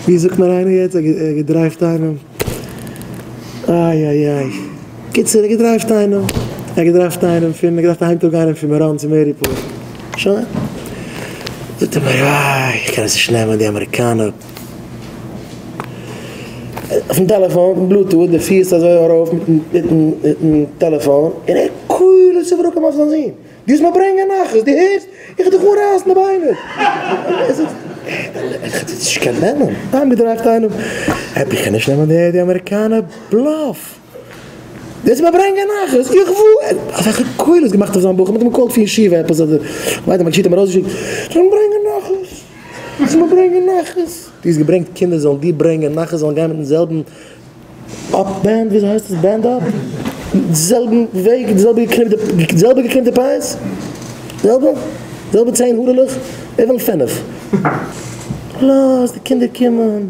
ווי זאגט מיר איינער יעצט, ער האט געדרייווט איינעם, איי איי איי, קיצור ער האט געדרייווט איינעם, ער האט געדרייווט איינעם פון, ער האט געדארפט אהיים טראגן איינעם פון מירון צו מעריפארט, שוין, זאגט ער מיר איי איך קען עס נישט נעמען די אמעריקאנער, אויפן טעלעפאן מיטן בלוטוט, די פיס אזוי ארויף מיטן מיטן טעלעפאן, און ער קולות וברקים אויף זיין זון. דו וועסט מיר ברענגען נחת, דו הערסט? איך וועל דיך אנרייסן די ביינער! ער זאגט, איך האב עס נישט געקענט נעמען, אהיימגעדרייווט איינעם, איך קען נישט נעמען די אמעריקאנע בלאף, דו וועסט מיר ברענגען נחת, איך וואו, אזעלכע קולות געמאכט אויף זיין בחור, מ'האט אים געקאלט פון ישיבה עפעס אדער, כ'ווייס נישט, מ'האט אים ארויסגעשיקט, זאל אים ברענגען נחת, זאל מיר ברענגען נחת, דו האסט געברענגט קינדער זאלן דיר ברענגען נחת, זאלן גיין מיטן זעלבן אפ בענד, וויאזוי הייסט עס בענד אפ? די זעלבן וועג, די זעלבע געקניפטע, די זעלבע געקניפטע פאות? זעלבע? זעלבע צען הארעלעך? זיי ווילן פינף. לאז די קינדער קומען.